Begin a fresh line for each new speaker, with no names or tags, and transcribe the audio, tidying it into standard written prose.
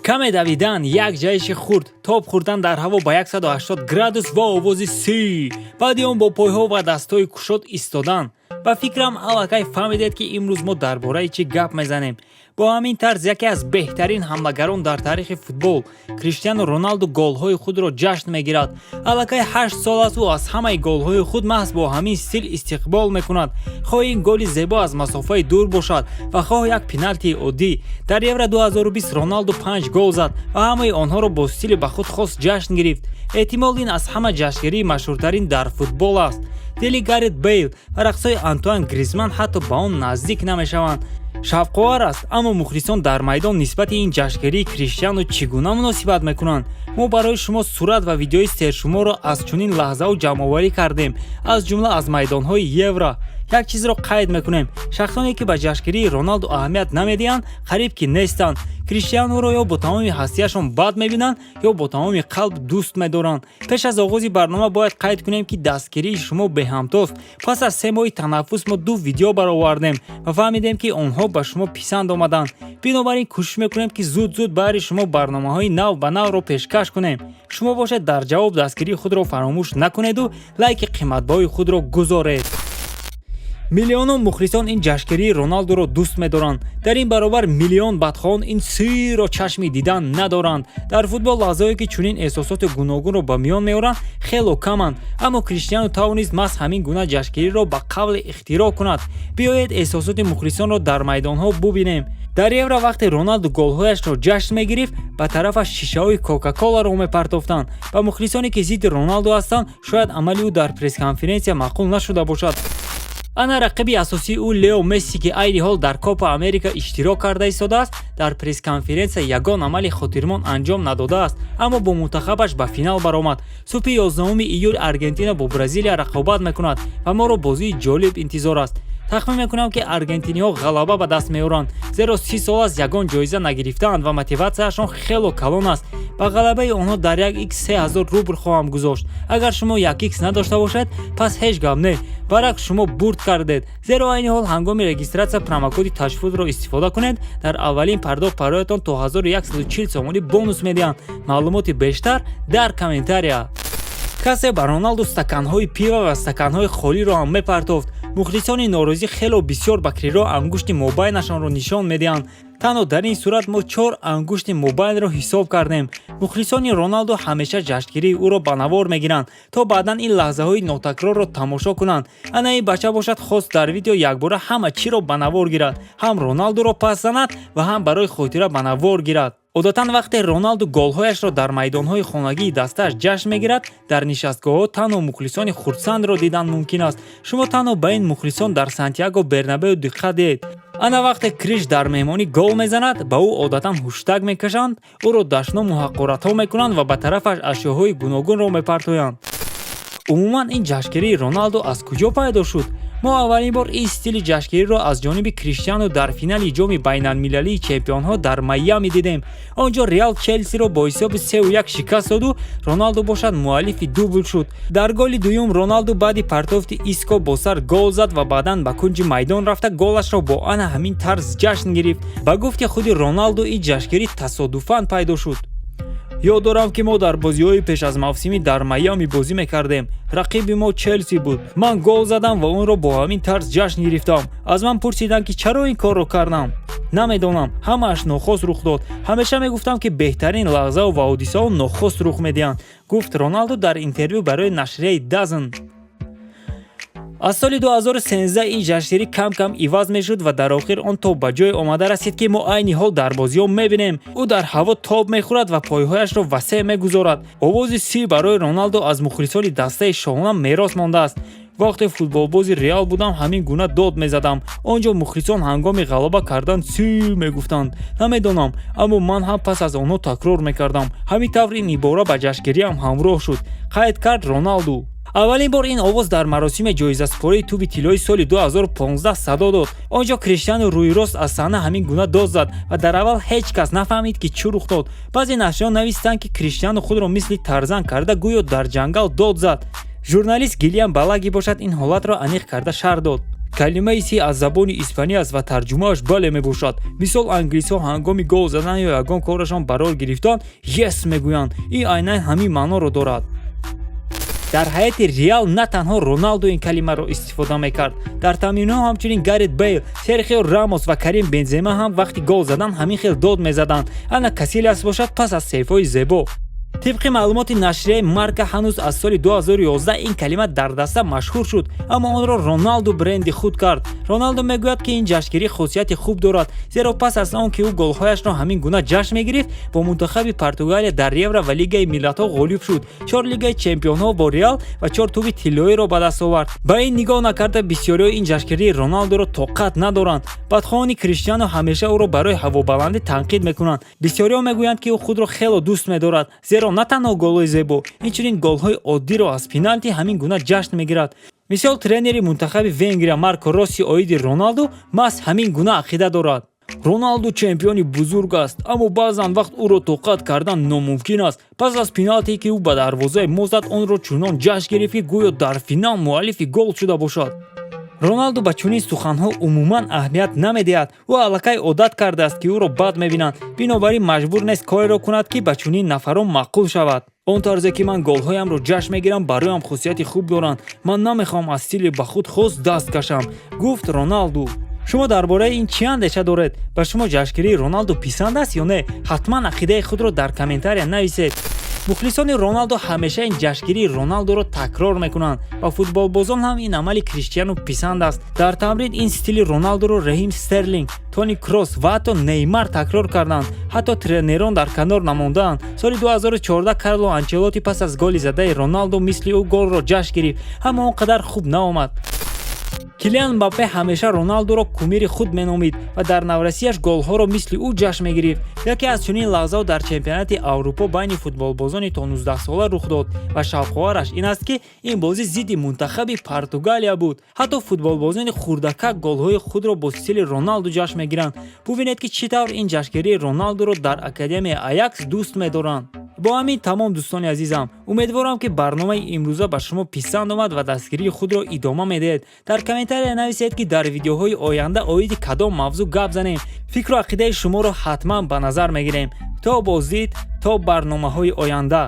Каме давидан, як ҷаҳиши хурд, тоб хӯрдан дар ҳаво ба 180 градус ва овози «Си», баъди он бо пойҳо ва дастҳои кушод истодан. Ба фикрам, аллакай фаҳмидед, ки имрӯз мо дар бораи чӣ гап мезанем. Бо ҳамин тарз яке аз беҳтарин ҳамлагарон дар таърихи футбол, Криштиану Роналду, голҳои худро ҷашн мегирад. Аллакай 8 сол аст, ӯ аз ҳамаи голҳои худ маҳз бо ҳамин стил истиқбол мекунад, хоҳ ин голи зебо аз масофаи дур бошад ва хоҳ як пеналтии оддӣ. Дар Евро 2020 Роналду панҷ гол зад ва ҳамаи онҳоро бо стили ба худ хос ҷашн гирифт. Эҳтимол, ин аз ҳама ҷашнгирии машҳуртарин дар футбол аст. Дили Гарет Бейл ва рақсҳои Антуан Гризман ҳатто ба он наздик намешаванд. Шавқовар аст, аммо мухлисон дар майдон нисбати ин ҷашнгирии Криштиану чӣ гуна муносибат мекунанд? Мо барои шумо сурат ва видеои сершуморро аз чунин лаҳзаҳо ҷамъоварӣ кардем, аз ҷумла аз майдонҳои Евро. Як чизро қайд мекунем: шахсоне, ки ба ҷашнгирии Роналду аҳамият намедиҳанд, қариб ки нестанд. Криштиануро ё бо тамоми ҳастияшон бад мебинанд, ё бо тамоми қалб дӯст медоранд. Пеш аз оғози барнома бояд қайд кунем, ки дастгирии шумо беҳамтост. Пас аз 3 моҳи танаффус мо ду видео баровардем ва фаҳмидем, ки онҳо ба шумо писанд омаданд. Бинобар ин кӯшиш мекунем, ки зуд-зуд баҳри шумо барномаҳои нав ба навро пешкаш кунем. Шумо бошед, дар ҷавоб дастгирии худро фаромӯш накунеду лайки қиматбаҳои худро гузоред. Миллионон мухлисон ин ҷашнгирии Роналдуро дӯст медоранд. Дар ин баробар миллион бадхоҳон ин «Си»-ро чашми дидан надоранд. Дар футбол лаҳзаҳое, ки чунин эҳсосоти гуногунро ба миён меоранд, хело каманд, аммо Криштиану тавонист маҳз ҳамин гуна ҷашнгириро ба қавле ихтироъ кунад. Биёед, эҳсосоти мухлисонро дар майдонҳо бубинем. Дар Евро, вақте Роналду голҳояшро ҷашн мегирифт, ба тарафаш шишаҳои Кока-Коларо мепартофтанд. Ба мухлисоне, ки зидди Роналду ҳастанд, шояд амали ӯ дар пресс-конференсия маъқул нашуда бошад. Ана рақиби асосии ӯ, Лео Месси, ки айни ҳол дар Копа Америка иштирок карда истодааст, дар пресс-конференсия ягон амали хотирмон анҷом надодааст, аммо бо мунтахабаш ба финал баромад. Субҳи 11 июл Аргентина бо Бразилия рақобат мекунад ва моро бозии ҷолиб интизор аст. Тахмин мекунам, ки аргентиниҳо ғалаба ба даст меоранд, зеро 30 сол аст, ягон ҷоиза нагирифтаанд ва мотиватсияшон хело калон аст. Ба ғалабаи онҳо дар як икс 3000 рубл хоҳам гузошт. Агар шумо як икс надошта бошед, пас ҳеҷ гап не, баръакс, шумо бурд кардед, зеро айни ҳол ҳангоми регистратсия промокоди Ташфудро истифода кунед, дар аввалин пардохт бароятон то 1140 сомонӣ бонус медиҳанд. Маълумоти бештар дар комментария. Касе ба Роналду стаканҳои пива ва стаканҳои холиро ҳам мепартофт. Мухлисони норозӣ хело бисёр ба Криро ангушти мобайнашонро нишон медиҳанд. Танҳо дар ин сурат мо чор ангушти мобайлро ҳисоб кардем. Мухлисони Роналду ҳамеша ҷашнгирии ӯро ба навор мегиранд, то баъдан ин лаҳзаҳои нотакрорро тамошо кунанд. Ана ин бача бошад, хост дар видео якбора ҳама чиро ба навор гирад: ҳам Роналдуро пас занад ва ҳам барои хотира ба навор гирад. Одатан вақте Роналду голҳояшро дар майдонҳои хонагии дастааш ҷашн мегирад, дар нишастгоҳҳо танҳо мухлисони хурсандро дидан мумкин аст. Шумо танҳо ба ин мухлисон дар Сантьяго Бернабеу диққат диҳед. Ана вақте Криш дар меҳмонӣ гол мезанад, ба ӯ одатан ҳуштак мекашанд, ӯро дашному ҳақоратҳо мекунанд ва ба тарафаш ашёҳои гуногунро мепартоянд. Умуман, ин ҷашнгирии Роналду аз куҷо пайдо шуд? Мо аввалин бор ин стили ҷашнгириро аз ҷониби Криштиану дар финали Ҷоми байналмилалии чемпионҳо дар Майами дидем. Он ҷо Реал Челсиро бо ҳисоби 3-1 шикаст доду Роналду бошад, муаллифи дубл шуд. Дар голи дуюм Роналду баъди партофти Иско бо сар гол зад ва баъдан ба кунҷи майдон рафта, голашро бо ана ҳамин тарз ҷашн гирифт. Ба гуфти худи Роналду, ин ҷашнгирӣ тасодуфан пайдо шуд. «Ёд дорам, ки мо дар бозиҳои пеш аз мавсимӣ дар Майами бозӣ мекардем. Рақиби мо Челси буд. Ман гол задам ва онро бо ҳамин тарз ҷашн гирифтам. Аз ман пурсиданд, ки чаро ин корро кардам. Намедонам, ҳамааш нохост рух дод. Ҳамеша мегуфтам, ки беҳтарин лаҳзаву ва ҳодисаҳо нохост рух медиҳанд», гуфт Роналду дар интервю барои нашрияи DAZN. Аз соли 2013 ин ҷашнгирӣ кам-кам иваз мешуд ва дар охир он то ба ҷое омада расид, ки мо айни ҳол дар бозиҳо мебинем. Ӯ дар ҳаво тоб мехӯрад ва пойҳояшро васеъ мегузорад. Овози «Си» барои Роналдо аз мухлисони дастаи шоҳона мерос мондааст. «Вақте футболбози Реал будам, ҳамин гуна дод мезадам. Он ҷо мухлисон ҳангоми ғалаба кардан «Си» мегуфтанд. Намедонам, аммо ман ҳам пас аз онҳо такрор мекардам. Ҳамин тавр ин ибора ба ҷашнгириам ҳамроҳ шуд», қайд кард Роналду. Аввалин бор ин овоз дар маросими ҷоизасупории тӯби тиллои соли 2015 садо дод. Он ҷо Криштиану рӯйрост аз саҳна ҳамин гуна дод зад ва дар аввал ҳеҷ кас нафаҳмид, ки чӣ рух дод. Баъзе нашриён навистанд, ки Криштиану худро мисли Тарзан карда, гӯё дар ҷангал дод зад. Журналист Гилиам Балаги бошад, ин ҳолатро аниқ карда шарҳ дод. Калимаи «sí» аз забони испанӣ аст ва тарҷумааш «бале» мебошад. Мисол, англисҳо ҳангоми гол задан ё ягон корашон барор гирифтан, «yes» мегӯянд. Ин айнан ҳамин маъноро дорад. Дар ҳайати Реал на танҳо Роналду ин калимаро истифода мекард. Дар тамринҳо ҳамчунин Гарет Бейл, Серхио Рамос ва Карим Бензема ҳам вақти гол задан ҳамин хел дод мезаданд. Ана Касилиас бошад, пас аз сейвҳои зебо. Тибқи маълумоти нашрияи Марка, ҳанӯз аз соли 2011 ин калима дар даста машҳур шуд, аммо онро Роналду бренди худ кард. Роналду мегӯяд, ки ин ҷашнгирӣ хусусияти хуб дорад, зеро пас аз он ки ӯ голҳояшро ҳамин гуна ҷашн мегирифт, бо мунтахаби Португалия дар Евро ва Лигаи миллатҳо ғолиб шуд, чор Лигаи чемпионҳо бо Реал ва чор тӯби тиллоиро ба даст овард. Ба ин нигоҳ накарда, бисёриҳо ин ҷашнгирии Роналдуро тоқат надоранд. Бадхоҳони Криштиану ҳамеша ӯро барои ҳавобаландӣ танқид мекунанд. Бисёриҳо мегӯянд, ки ӯ худро хело дӯст медорад, зеро на танҳо голҳои зебо, инчунин голҳои оддиро аз пеналти ҳамин гуна ҷашн мегирад. Мисол, тренери мунтахаби Венгрия Марко Росси оиди Роналду маҳз ҳамин гуна ақида дорад: «Роналду чемпиони бузург аст, аммо баъзан вақт ӯро тоқат кардан номумкин аст. Пас аз пеналте, ки ӯ ба дарвозаи мо зад, онро чунон ҷашн гирифт, ки гӯё дар финал муаллифи гол шуда бошад». Роналду ба чунин суханҳо умуман аҳамият намедиҳад. Ӯ аллакай одат кардааст, ки ӯро бад мебинанд, бинобар ин маҷбур нест кореро кунад, ки ба чунин нафарон маъқул шавад. «Он тарзе, ки ман голҳоямро ҷашн мегирам, бароям хусусияти хуб доранд. Ман намехоҳам аз стили ба худ хос даст кашам», гуфт Роналду. Шумо дар бораи ин чӣ андеша доред? Ба шумо ҷашнгирии Роналду писанд аст ё не? Ҳатман ақидаи худро дар комментария нависед. Мухлисони Роналдо ҳамеша ин ҷашнгирии Роналдоро такрор мекунанд ва футболбозон ҳам ин амали Криштиану писанд аст. Дар тамрин ин стили Роналдоро Раҳим Стерлинг, Тони Кросс ва ҳатто Неймар такрор карданд. Ҳатто тренерон дар канор намондаанд. Соли 2014 Карло Анчелоти пас аз голи задаи Роналдо мисли ӯ голро ҷашн гирифт, аммо он қадар хуб наомад. Килиан Мбаппе ҳамеша Роналдуро кумири худ меномид ва дар наврасиаш голҳоро мисли ӯ ҷашн мегирифт. Яке аз чунин лаҳзаҳо дар чемпионати Аврупо байни футболбозони то 19-сола рух дод ва шавқовараш ин аст, ки ин бозӣ зидди мунтахаби Португалия буд. Ҳатто футболбозони хурдакак голҳои худро бо стили Роналду ҷашн мегиранд. Бубинед, ки чӣ тавр ин ҷашнгирии Роналдуро дар академияи Аякс дӯст медоранд. Бо ҳамин тамом, дӯстони азизам. Умедворам, ки барномаи имрӯза ба шумо писанд омад ва дастгирии худро идома медиҳед. Дар комментария нависед, ки дар видеоҳои оянда оиди кадом мавзӯъ гап занем. Фикру ақидаи шуморо ҳатман ба назар мегирем. То боздид, то барномаҳои оянда.